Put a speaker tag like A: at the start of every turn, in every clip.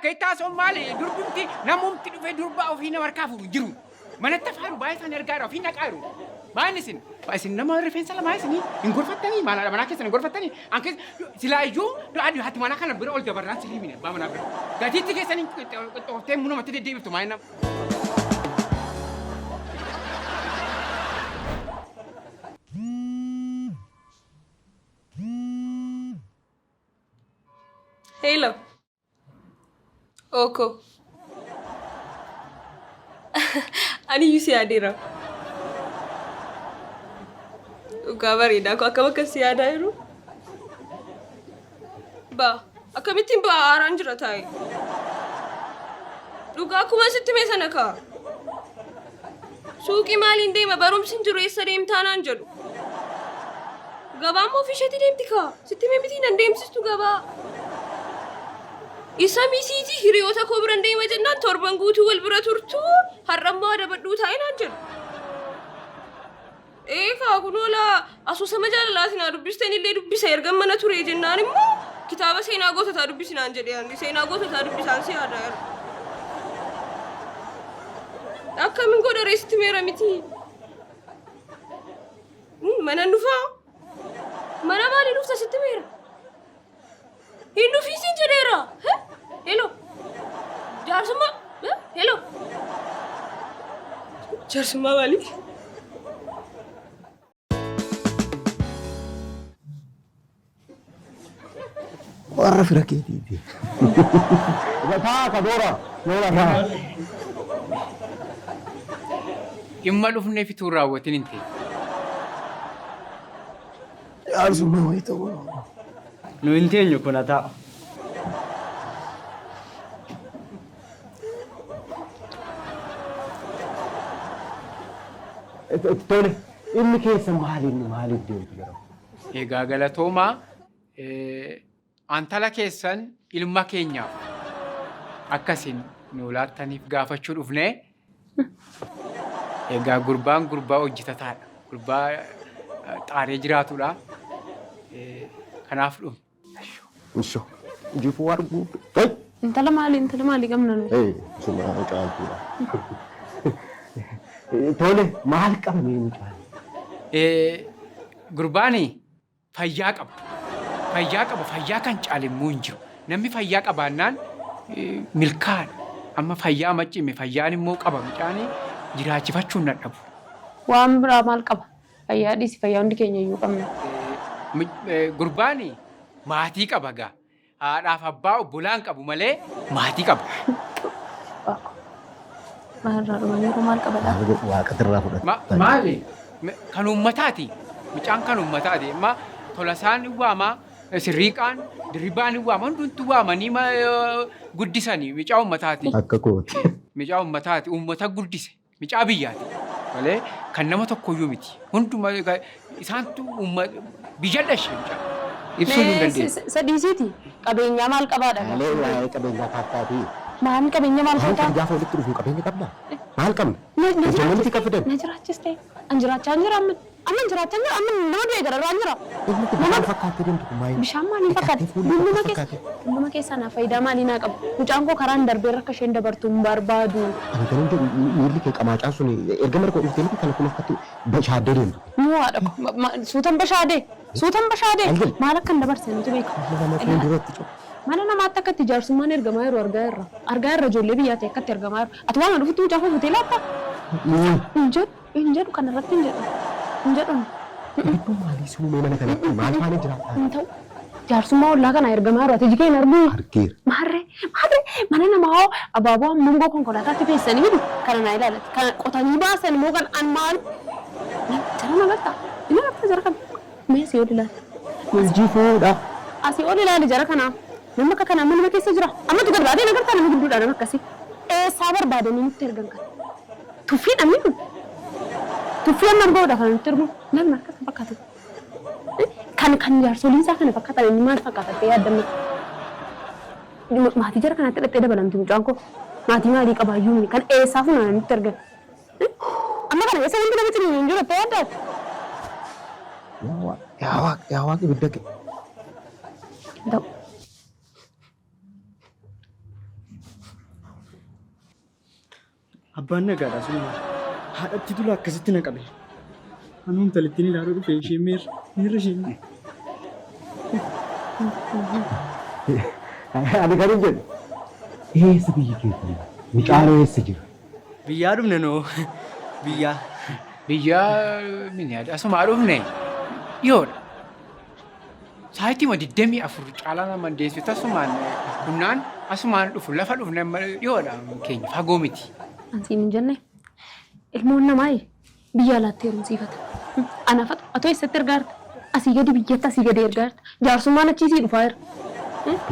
A: akka itti haasa'u maali durbumti namumti dhufee durba ofii nama harkaa fuudhu hin jiru. Manatti hafaaru baay'ee isaan ergaa ofii naqaaru. Maal isin? Isin nama rifeensa lamaa isinii hin gorfattanii maal haadha manaa keessan hin gorfattanii? An keessa silaa iyyuu haati haati manaa kana bira ol dabarraan sirrii mini abbaa manaa bira. Gatiitti keessan hin qixxooftee munumatti deddeebiftu maal nama.
B: Hello. Oko. Ani iyyuu si yaadeera. Dhugaa bareedaa koo akkam akka si yaadaa jiru. Ba akkamittiin ba'a haaraan jira taa'e. Dhugaa akkuma sitti mee sana kaa. Suuqii maaliin deema barumsi hin jiru eessa deemtaa naan jedhu. Gabaa immoo ofii isheetii deemti kaa. Sitti himee mitii nan deemsistu gabaa. Isa misiitii hiriyoota koo biran deema jennaan torban guutuu wal bira turtu har'a immoo adabadhuu taa'e naan jedhu. Ee kaa kunoo laa asoosama jaalalaati naa dubbisten illee dubbisa ergan mana ture jennaan immoo kitaaba seenaa goototaa dubbisi naan jedhe ani seenaa goototaa dubbisaan si yaada yeroo. Akkamin godha ree sitti meera miti. Mana dhufaa? Mana maalii dhufta sitti meera? Hin dhufiin siin jedheera. Hello. Jaarsummaa. Hello. Jaarsummaa maalii?
C: Warra fira keetiiti. Taa ka doora. Doora taa.
A: Dhimma dhufneef utuu hin raawwatin hin ta'in.
C: Jaarsummaa wayii ta'uu.
D: Nu hin teenyu kun haa taa'u.
C: Tole inni keessa maaliin maaliif deemtu gara?
A: Egaa galatoomaa Antala keessan ilma keenyaaf akka isin nuu laattaniif gaafachuu dhufne. Egaa gurbaan gurbaa hojjetataadha. Gurbaa xaaree jiraatudha. Kanaaf dhufne.
C: Isho jifuu arguu.
E: Intala maalii intala maalii qabna nuyi?
C: Ee suma caaltuudha. Tole maal qabna mucaan?
A: Gurbaani Fayyaa qaba. Fayyaa qaba. Fayyaa kan caale immoo hin jiru. Namni fayyaa qabaannaan milkaa'aadha. Amma fayyaa maccime fayyaan immoo qaba mucaan jiraachifachuun nadhabu.
E: Waan biraa maal qaba? Fayyaa dhiisi fayyaa hundi keenya iyyuu qabna.
A: Gurbaan maatii qaba gaa. Haadhaaf abbaa obbolaa hin qabu malee maatii qaba.
E: Maalirraa dhumaniiru maal qabadha?
C: Waaqatirraa fudhata.
A: Maali? Kan uummataati. Mucaan kan uummataati. Amma Tolasaan hin waama, Sirriiqaan, Dirribaan hin waama, hundumtuu waamanii guddisanii mucaa uummataati.
C: Akka kooti.
A: Mucaa uummataati. Uummata guddise. Micaa biyyaati malee kan nama tokkoyyuu miti. Hunduma isaantu biyya dhashe mucaa. Ibsuu hin dandeenye.
E: Sadhiisiiti qabeenyaa maal qabaadha?
C: Malee waa'ee qabeenyaa kaaftaatii.
E: Maal qabeenya maal
C: Maal
E: qabdaa?
C: qabdi gaafa walitti dhufnu qabeenya qabna? Maal qabna? Hojjannoo kan fidan.
E: Na jiraachiste. An jiraachaa hin jira amma. Amma jiraachaa hin jira amma nama du'e gararraa hin jira.
C: Inni kun bishaan fakkaatee deemtu kun maayii?
E: Bishaan maaliin fakkaate?
C: Fuulli
E: Dulluma keessa
C: fakkaate.
E: dulluma keessaa naa faayidaa maalii naa qaba? Mucaan koo karaan darbee akka isheen dabartu hin barbaadu.
C: Ani kan hin jedhu miilli kee qamaacaan sun erga mana koo dhuftee miti kana kun akkatti bashaaddee deemtu.
E: Nuu haadha koo suutan bashaadee suutan bashaadee
C: Maal jedhe?
E: maal akka hin dabarse nuti beeka.
C: Nama fuulduratti cufa.
E: Mana namaatti akka itti jaarsummaan ergamaa jiru argaa irra. Argaa irra ijoollee biyyaa ta'e akka itti ergamaa jiru. Ati waan dhufutti mucaa koo futee laatta? Hin jedhu. Hin jedhu kana irratti hin jedhu. Hin jedhu.
C: Gidduu maalii si uumee mana kanatti maal faana jiraata?
E: Hin ta'u. Jaarsummaa ollaa kana ergamaa jiru ati iji kee hin arguu?
C: Argeera.
E: Maarree maarree mana namaa hoo abaaboo hammam goo konkolaataatti feessanii fidu kana naa ilaalati. Kana qotanii baasan immoo kan an maal jara na gartaa? Hin agartaa jara kana? Mee asii ol ilaali.
C: Hojii fuudha.
E: Asii ol ilaali jara kanaa. Namni akka kanaa manuma keessa jira. Ammatu gad baatee hin agartaa nama gidduudhaa nama akkasii. Eessaa barbaadanii nutti ergan kana? Tuffii dha kun. Tuffii hammam ga'uudha kan nutti ergu. Namni akkas fakkaatu. Kan kan jaarsoliin isaa kana fakkaatan inni maal fakkaata ta'ee yaadamma. Maatii jara kanaatti hidhattee dabalamti mucaan koo. Maatii maalii qabaayyuu mini kan eessaa funaananii nutti ergan. Amma kana keessa wanti nama ciniinu hin jiru jettee yaaddaati.
C: Yaa waaq yaa waaq yaa waaq ibidda kee.
E: Hin ta'u.
D: Abbaan nagaadha sun haadhatti tula akkasitti na qabe. Anuu intalittiin ilaaluu dhufe ishee meerra meerra isheen.
C: Ani kan hin jedhu. Eessa biyyi keetii? Mucaan eessa jira?
D: Biyyaa dhufne noo biyyaa.
A: Biyya mini asumaa dhufne dhiyoodha. Sa'aatii 24 caalaa nama deessu tasumaan kunnaan asumaan dhufu lafa dhufne dhiyoodha keenya fagoo miti.
E: Ansiin hin jenne ilmoon namaa biyya alaatti heerumsiifata. Anaafatu atoo eessatti ergaa jirta? Asii gadi biyyatti asii gadi ergaa jirta. Jaarsummaan achii sii dhufaa jira.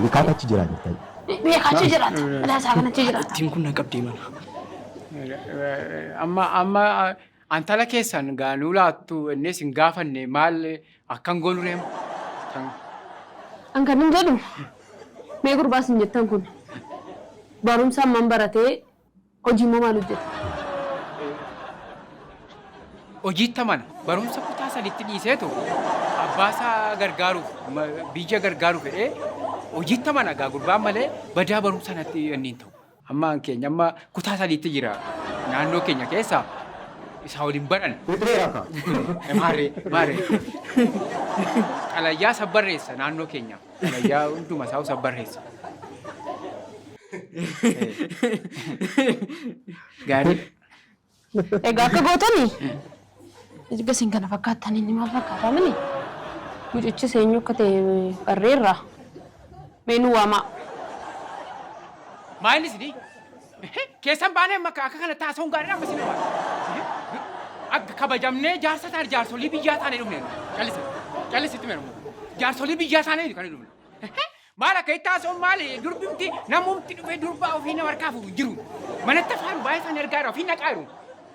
C: Beekaatu achi jira jirta.
E: Beekaa achi jiraata. Bilaasaa kan achi jiraata.
D: Ittiin kun na qabdee mana.
A: Amma amma antala keessan gaanuu laattu innis hin gaafanne maal akkan goonu reemu.
E: An kan hin jedhu mee gurbaas hin jettan kun barumsa amman baratee hojii immoo maal hojjeta?
A: Hojiitti amana barumsa kutaa sadiitti dhiiseetu abbaasaa gargaaruuf biyya gargaaruuf jedhee hojiitti amana gaa gurbaan malee badaa barumsa natti inni hin ta'u. Amma keenya amma kutaa sadiitti jira naannoo keenya keessa isaa waliin baran.
C: Fixeera ka.
A: Maarree maarree. Xalayyaa sabbarreessa naannoo keenya. Xalayyaa hunduma isaa sabbarreessa. Gaarii.
E: Egaa akka gootanii erga isin kana fakkaattan inni maal fakkaata mini? Mucichi eenyu akka ta'e barreerra. Mee nu waamaa.
A: Maal isinii? Keessan baanee amma akka kana taasisuun gaariidha amma isin nama. Akka kabajamnee jaarsa taane jaarsolii biyyaa taane dhufne. Callisi. Callisitti meeru. Jaarsolii biyyaa taane kan dhufne. Maal akka itti haasa'uun maali durbimti namumti dhufee durbaa ofii nama harkaa fuudhu jiru. Manatti afaaru baay'ee isaan ergaa jiru ofii naqaa jiru.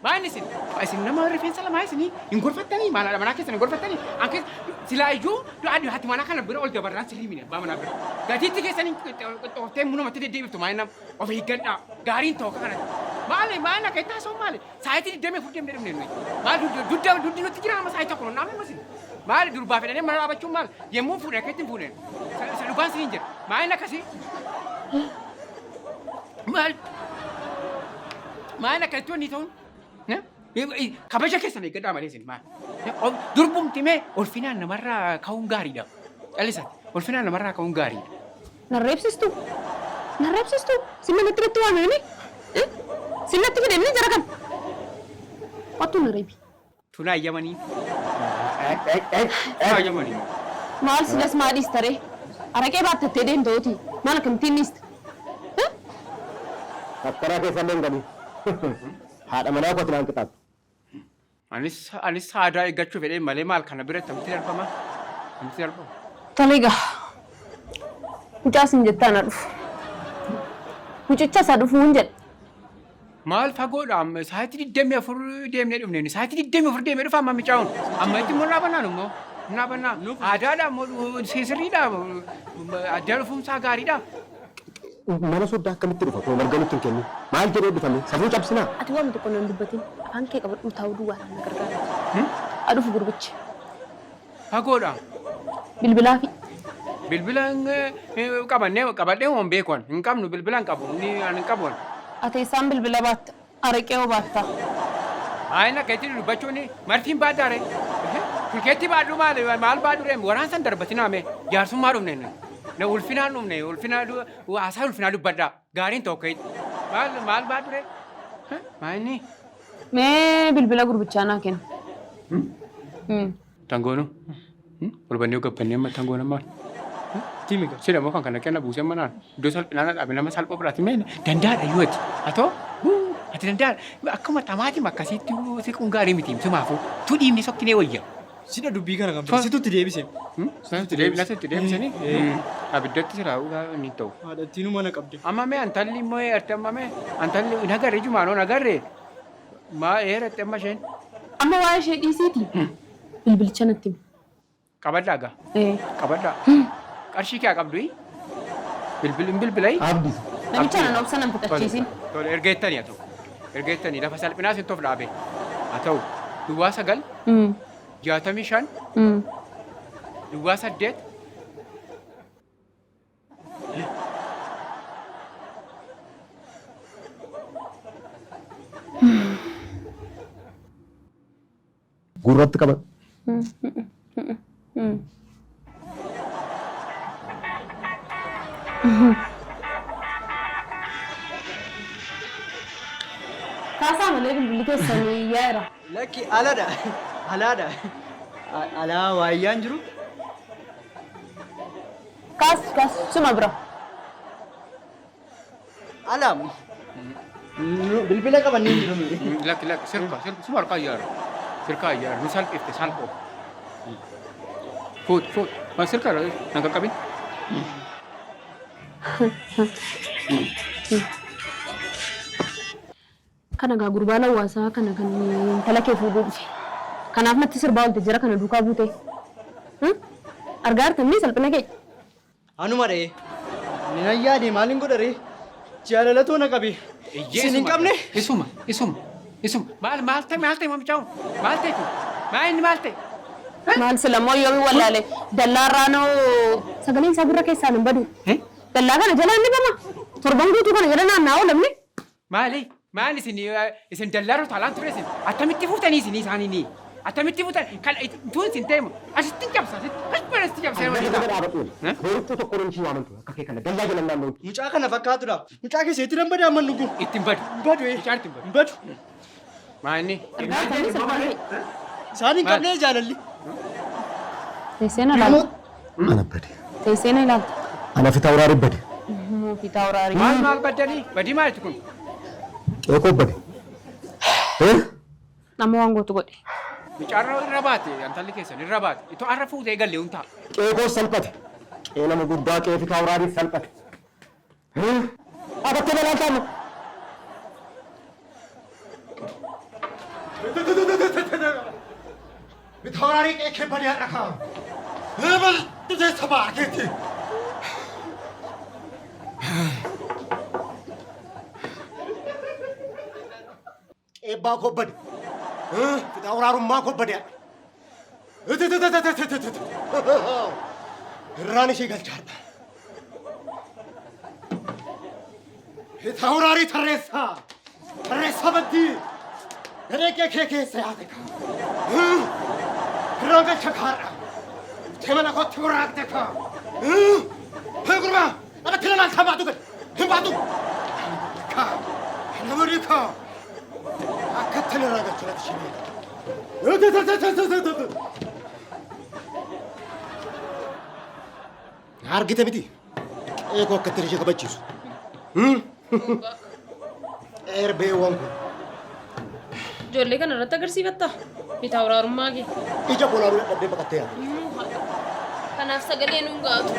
A: Maal isin? Isin nama rifeensa lamaa isinii hin gorfattanii maal haadha manaa keessan hin gorfattanii? An keessa silaa iyyuu du'aa haati manaa kana bira ol dabarraan sirrii mini abbaa manaa bira. Gatiitti keessan hin qixxooftee munumatti deddeebiftu maal nama of eeggadhaa gaariin ta'u akka kanatti. Maali maal akka itti haasa'uun maali? Sa'aatii 24 deemnee dhufne nuyi. Maal dudda duddi nutti jira amma sa'aatii tokko naamni masin. Maali durbaa fedhanii mana dhaabachuun maal? Yemmuu fuudhe akka ittiin fuudhe. Isa dhugaan siin jira. Maal akkasii? Maal? Maal akka itti wanni ta'uun? Kabaja keessan eeggadhaa malee isin maal? Durbumti mee ulfinaan namarraa ka'uun gaariidha. Callisati ulfinaan namarraa ka'uun gaariidha.
E: Narreebsistu. Narreebsistu. Si manatti natti waamame. Si natti fide inni jara kan. Wattu narreebi.
A: Tunaa eeyyamanii. Tunaa eeyyamanii.
E: Maal silas maa dhiista ree? Araqee baattattee deemtooti. Maal akkamittiin dhiista?
C: Akkanaa keessan hin galu. Haadha manaa kootti naan qixaatu.
A: Anis anis aadaa eeggachuu fedhee malee maal kana bira tamti darbama. Tamti darbama.
E: Tole egaa. Mucaa sin jettaa na dhufu. Mucicha isa dhufuu hin jedhe.
A: Maal fagoodha amma sa'aatii 24 deemnee dhufne sa'aatii 24 deemnee dhufa amma micaa'uun amma itti immoo dhaabannaan immoo dhaabannaa aadaadha immoo sirriidha adda dhufuunsaa gaariidha.
C: Mana soddaa akkamitti dhufa? Kun marga nutti hin kennu. Maal jedhee dhufame? Safuu cabsinaa?
E: Ati waan tokko nan dubbatin afaan kee qabadhuu taa'uu duwwaa na gargaara. Adhufu gurbichi.
A: Fagoodha.
E: Bilbilaa fi
A: Bilbila qabannee qabadhee waan beekuun hin qabnu bilbila hin qabu inni ani hin qabu.
E: Ati isaan bilbila baatta. Araqee hoo baatta.
A: Ayin akka itti dubbachuun martiin baaddaare. Tulkeetti baadhu maal maal baadhu reem waraansan darbatinaa mee jaarsummaa dhufne na ulfinaan dhufne ulfinaa haasaa ulfinaa dubbadhaa gaariin tokko maal maal baadhu ree maal inni.
E: Mee bilbila gurbichaa naa kenni.
A: Tangoonu ol bannee gabbannee amma tangoon amma.
D: Timiga.
A: Sida moo kan kana kenna buusee manaan iddoo salphinaan dhaabe nama salphoo biraati mee dandaadha yoo ati haa ta'u ati dandaadha akkuma xamaatiin akkasitti siquun gaarii miti simaafuu tu dhiibni sokkinee wayya.
D: Sidha dubbii kana kan fedhe situtti deebise.
A: Sanatti deebisanii abiddatti silaa dhugaa inni ta'u.
D: Haadhattiinuu mana qabde.
A: Amma mee antalli immoo eerti amma mee antalli hin agarre jumaanoo hin agarre maa eeratti amma isheen
E: Amma waa'ee ishee dhiisiiti. Bilbilicha natti himi.
A: Qabadhaa gaa qabadhaa qarshii kee qabdu bilbil hin bilbilai.
C: Abdii.
E: Namicha nan obsa nan fixachiisin.
A: Tole ergeettanii haa ta'u ergeettanii lafa salphinaa sin toof dhaabe haa ta'u duwwaa 9 65 duwwaa 8
C: Gurratti qabadhu.
E: Kaasaa malee bilbilli keessan iyyaa jira.
D: Lakki aladha. Alaadha. Alaa waayyaan jiru.
E: Kaas kaas suma bira.
D: Alaam. Bilbila qabannee hin jiru.
A: Lakki lakki sirka sirka suma harkaa iyyaara. Sirkaa iyyaara nu salphifte salphoo. Fuut fuut ma sirka irra nan qaqqabin.
E: Kana gaa gurbaan hawaasaa kana kan intala kee fuudhuu dhufe. Kanaaf natti sirbaa oolte jara kana duukaa buute. Argaa jirtanii salphina kee.
D: Anuma dha'ee. Ni nan yaade maaliin godha ree? Jaalalatoo na qabe. Isin hin qabne?
A: Isuma isuma isuma maal maal ta'e maal ta'e mamichaa'u maal ta'e kun maal inni maal ta'e?
E: Maal silammoo yoomi wallaale dallaarraa noo sagaleen isaa gurra keessaan hin badu. Dallaa kana jalaan ni bama. Torban guutuu kana jala naanna'aa oolamne.
A: Maali maal isin isin dallaarra taalaan ture isin attamitti fuutanii isin isaanii attamitti fuutan kan tuun isin ta'e asitti cabsa asitti asitti cabsa.
C: Dallaa jala dhaabadhu. Boruquu tokko namni waamantu akka kee kana dallaa jala naannoo.
D: Mucaa kana fakkaatudha. Mucaa keessatti nan bada amman dhugu.
A: Ittiin badu.
D: Badu.
A: Mucaan ittiin badu.
D: Badu.
A: Maanni.
E: Argaa jirtanii salphina kee.
D: Isaan hin qabne jaalalli.
E: Teessee na ilaalta.
C: Ana bade.
E: Teessee na ilaalta.
C: Ana fitawraarii bade.
E: Fitawraarii.
A: Maal maal baddanii? Badii maaltu kun?
C: Qeeqoo bade.
E: Nama waan gootu godhe.
A: Mucaarra irra baate intalli keessan irra baate itoo arra fuutee galle hun ta'a.
C: Qeeqoo salphate. Qee nama guddaa qee fitawraarii salphate. Abattee balaan taa'u.
F: Fitawraarii qe'ee kee badee har'a kaa'u. Ebal sabaa keetti. Qeebbaa koo bade. Fitawraarummaa koo bade. Irraan ishee galchaadha. Fitawraarii tarreessaa. Tarreessaa baddii. Garee kee keessa yaate kaa. Irraan galcha kaadha. Temana kootti gurraaqte kaa. Hee gurbaa. Dhabatti lalaan kaa baatu gad. Hin baatu. Kaa. Namni kaa. Akkatti irraa galcha natti ishee beeka. Argite miti. Qe'ee koo akkatti ishee kabachiisu. Erbeewwan kun.
B: Ijoollee kana irratti agarsiifatta? Fitawraarummaa kee.
F: Ija bolaaluu dadhabdee baqattee yaadde.
B: Kanaaf sagalee nuun gaatu.